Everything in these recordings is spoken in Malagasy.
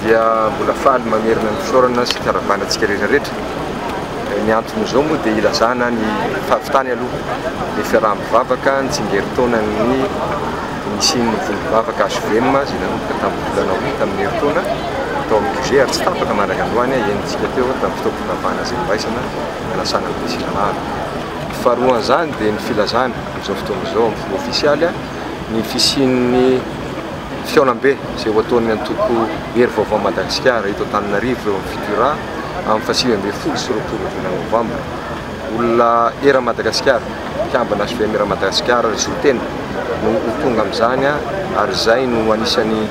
Dia mbola faly mamerina ny fisaorana sy fiarahabana antsika rehetra rehetra. Ny anton'izao moa dia ilazana ny fahavitany aloha ny fiaraha-mivavaka ny tsingerin-taonan'ny nisian'ny vondrom-bavaka HVM izay nanomboka tamin'ny volana août tamin'ny herintaona tao amin'ny QG ary tsy tapaka mandraka androany, henontsika teo tamin'ny fotoam-pivavahana izay noraisana nanasana ny besinimaro. Ny faharoan'izany dia ny filazana amin'izao fotoana izao amin'ny fomba ofisialy ny fisian'ny Fihaonambe izay ho ataon'ny antoko Hery Vaovao Madagasikara eto Antananarivo eo amin'ny Futura amin'ny faha-19 sy 20 volana novambra. Olona eran'i Madagasikara, mpikambana HVM eran'i Madagasikara ary solontena no ho tonga amin'izany ary izay no anisan'ny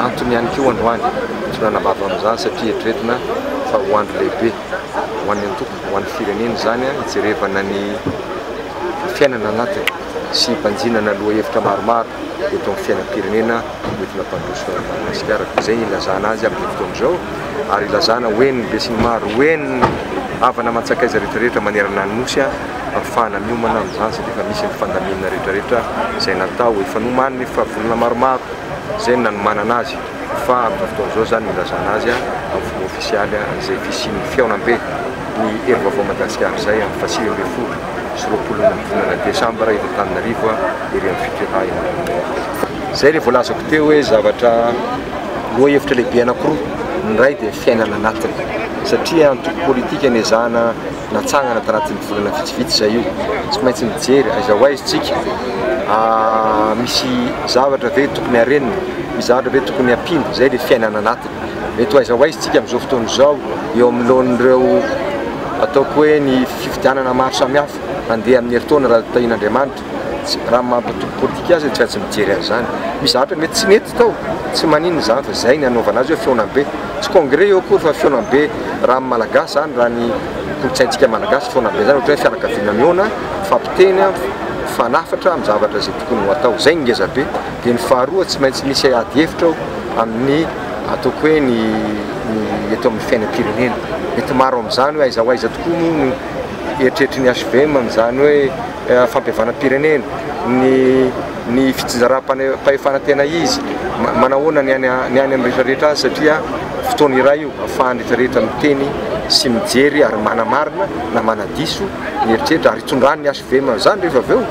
antony ihany koa androany hitondrana am-bava amin'izany satria eritreretina fa ho andro lehibe ho an'ny antoko, ho an'ny firenena izany hijerevana ny fiainana anatiny sy hibanjinana lohahevitra maromaro. eto amin'ny fiainam-pirenena hoentina hampandroso an'i Madagasikara. Koa izay no ilazana azy amin'izao fotoana izao ary ilazana ho henon'ny besinimaro, ho henon'ny havana aman-tsakaiza rehetrarehetra manerana ny Nosy ahafahana miomana amin'izany satria efa misy ny fandaminana rehetrarehetra izay natao, efa nomanina efa volana maromaro izay no nanomanana azy fa amin'izao fotoana izao izany no ilazana azy amin'ny fomba ofisialy izay fisian'ny fihaonambe ny Hery Vaovao Madagasikara izay amin'ny faha-19 sy 20 ny volana desambra eto Antananarivo ery amin'ny Futura eny Antananarivo. Izay ilay voalazako teo hoe zavatra lohahevitra lehibe anankiroa, ny iray dia fiainana anatiny satria antoko politika nezahana natsangana tanatin'ny volana vitsivitsy izay io, tsy maintsy mijery aiza ho aiza isika, misy zavatra ve tokony harenina, misy zavatra ve tokony hampiana, izay ilay fiainana anatiny. Mety ho aiza ho aiza isika amin'izao fotoana izao eo anoloan'ireo ataoko hoe ny fifidianana maro samihafa handeha amin'ny herintaona raha tahian'Andriamanitra. Tsy, raha maha mpitoky politika azy dia tsy maintsy mijery an'izany. Misy zavatra mety tsy nety tao, tsy maninona izany fa izay ny hanaovana azy hoe fihaonambe. Tsy congrès io akory fa fihaonambe raha amin'ny malagasy izany, raha ny kolontsaintsika malagasy fihaonambe izany ohatra hoe fianakaviana mihaona, mifampiteny, mifanafatra amin'ny zavatra izay tokony ho atao. Izay ny ngeza be. Dia ny faharoa tsy maintsy misy ady hevitra ao amin'ny ataoko hoe ny ny eto amin'ny fiainam-pirenena. Mety maro amin'izany hoe aiza ho aiza tokoa moa no eritreritry ny HVM amin'izany hoe fampihavanam-pirenena, ny ny fitsinjaram-pahefana tena izy, manahoana ny any ny any amin'ny rehetra rehetra any satria fotoana iray io ahafahan'ny rehetra rehetra miteny sy mijery ary manamarina na manadiso ny eritreritra ary itondran'ny HVM izany rehefa avy eo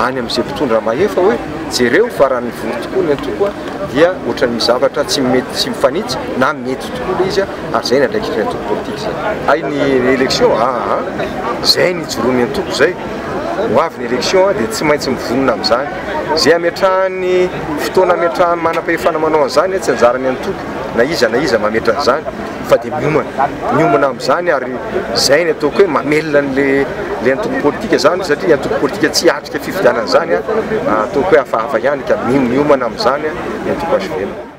any amin'izay mpitondra mahefa hoe jereo fa raha nivory tokoa ny antoko dia ohatran'ny misy zavatra tsy mety tsy mifanitsy na mety tokoa ilay izy ary izay ny andraikitry ny antoko politika izay. Hay ny élection aa izay ny ijoroan'ny antoko izay, ho avy ny élection dia tsy maintsy mivonona amin'izany. Izay ametrahan'ny fotoana ametrahan'ny manam-pahefana manao an'izany tsy anjaran'ny antoko na iza na iza mametra an'izany fa dia miomana, miomana amin'izany ary izay ny ataoko hoe mamelona an'le le antoko politika izany satria antoko politika tsy hiatrika fifidianana izany ataoko hoe hafahafa ihany ka miomana amin'izany ny antoko HVM.